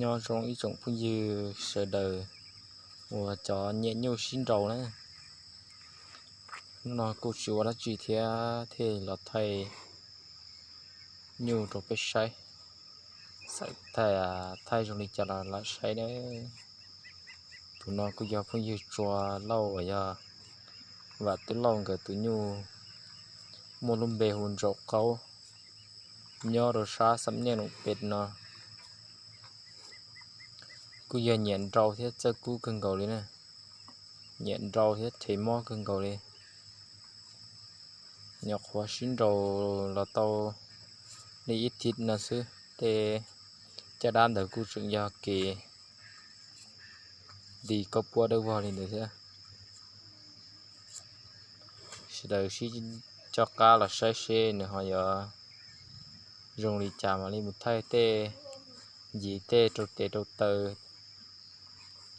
Nyob zoo ib tsoom phooj ywg sawv daws uas cov nyiam nyuj sib nraus na. Hnub no kuj tsis ua dab tsi thiab, thiaj los thaij nyuj rau peb saib, xav thaij zoo li cas los lam saib na. Tus no kuj yog phooj ywg Tsua Lauj uas yog Vam Tub Lauj nkawd tus nyuj, muaj lub npe hu Ntsaum Qaub, nyob rau sab Xam Nyiaj Loos Pes no. Kuj yog nyiam nraus thiab txawj kub kawg nkaus li na, nyiam nraus thiab them mob kawg nkaus li. Nyuam qhuav sib nraus los tau li ib thib no xwb, tej caj dab ntawd kuj tseem yog kev nti kauj puab dawb vog li ntawd thiab. Sawv daws sib coj qab los saib seb nws ho yuav zoo li cas mam li mus thaij tej ncig tej rau tes rau taw,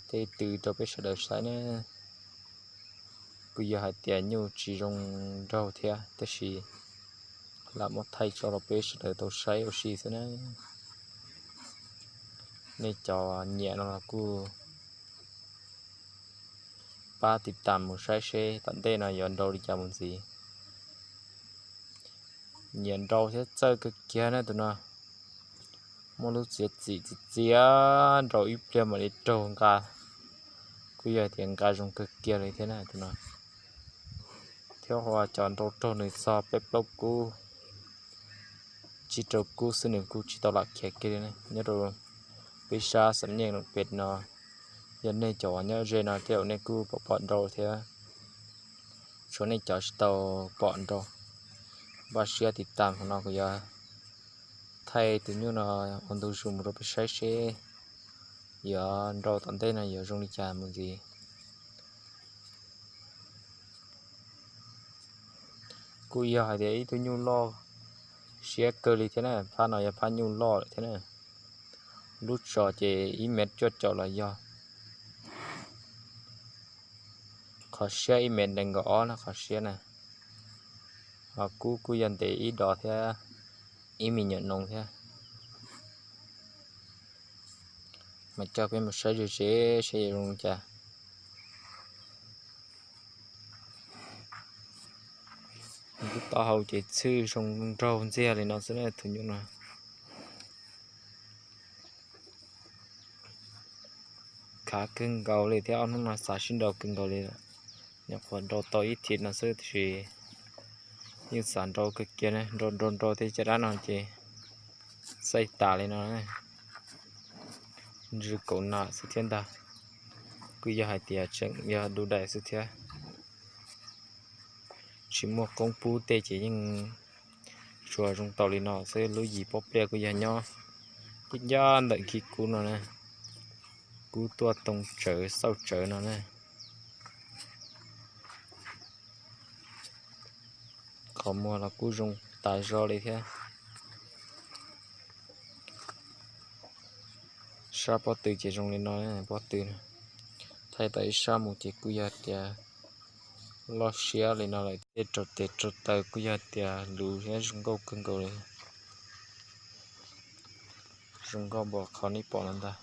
tej tw rau peb sawv daws saib na. Kuj yog hais tias nyuj tsis zoo nraug thiab tab sis lam muab thaij tso rau peb sawv daws tau saib ua si xwb na. Nej cov nyiam no los kuj pab tiv tam mus saib seb tom ntej no yuav nraus li cas mus ntxiv. Nyiam nraus thiab txawj kawg kiag na tus no. Muaj lub txiav txim txiv txiav nraus ib pliag mam li raug nqa. Kuj yog tias nqa zoo kawg kiag li thiab na tus no. Thiab ua cov nraus raug nws txog peb plaub kub, tsib rau kub xwb nws kuj tsis tau lam khiav kiag li. Nyob rau peb sab Xam Nyiaj Loos Pes no, yog nej cov uas nyob ze no tej zaum nej kuj pom pom nraus thiab. Tshuav nej cov tsis tau pom nraus, npaj siab tiv tam no kuv yuav thaij tus nyuj no ua ntu zus mus rau peb saib seb yuav nraus tom ntej no yuav zoo li cas mus ntxiv. Kuj yog hais tias ib tug nyuj loj siab kawg li thiab na, phab no yog phab nyuj loj lawm thiab na. Lub tso ces ib mev cuaj caum los yog. Qhov siab ib mev nees nkaum ob na qhov siab na. Ho kub kuj yog ntev ib dos thiab, ib me nyuam noog thiab. Mas coj peb mus saib ze ze seb yuav zoo li cas. Lub taub hau ces txhwj zoo nraug ntxiag li no xwb na tus nyuj no. Khav kawg nkaus li thiab ob hnub no xav sib nraus kawg nkaus li lawm. Nyuam qhuav nraus tau ib thim no xwb tiam sis yeej xav nraus kawg kiag ne, nraus nraus nraus tej caj dab no ces txaij tas li no, ntsws kaum nam xwb thiab ntag. Kuj yog hais tias tseem yog du daim xwb thiab. Tsis muaj qoob pub tej ces yeej tsuas zoo tau li no xwb. Lub yim pob pliaj kuj yog nyob ib ncaj ntawm khib kub no na, kub tuaj too tsawv xauj tsawv no na. Qhov muag los kuj zoo tas zog li thiab. Sab pob tw ces zoo li no, pob tw thaij tau ib sab mus ces kuj yog tias loj siab li no lawm. Tej rau tes rau taw kuj yog tias luv thiab zoo nkauj kawg nkaus li. Zoo nkauj npaum qhov nej pom no ntag.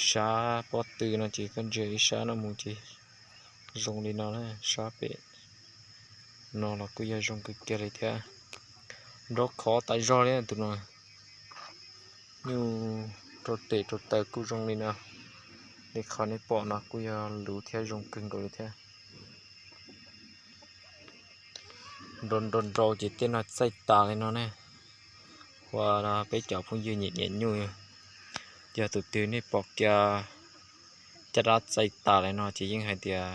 Sab pob tw no ces koj ntsia ib sab no mus ces zoo li no na, sab pem no los kuj yog zoo kawg kiag li thiab. Nraub khov tas zog li tus no. Nyuj rau tes rau taw kuj zoo li no. Li qhov nej pom no kuj yog luv thiab zoo kawg nkaus li thiab. Nrau nrau nrau ces tej no txaij tas li no ne. Ua peb cov phooj ywg nyiam nyiam nyuj, yog tus twg nej pom kiag caj dab txaij tas li no ces yeej hais tias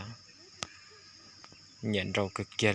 nyiam nrau kawg kiag li.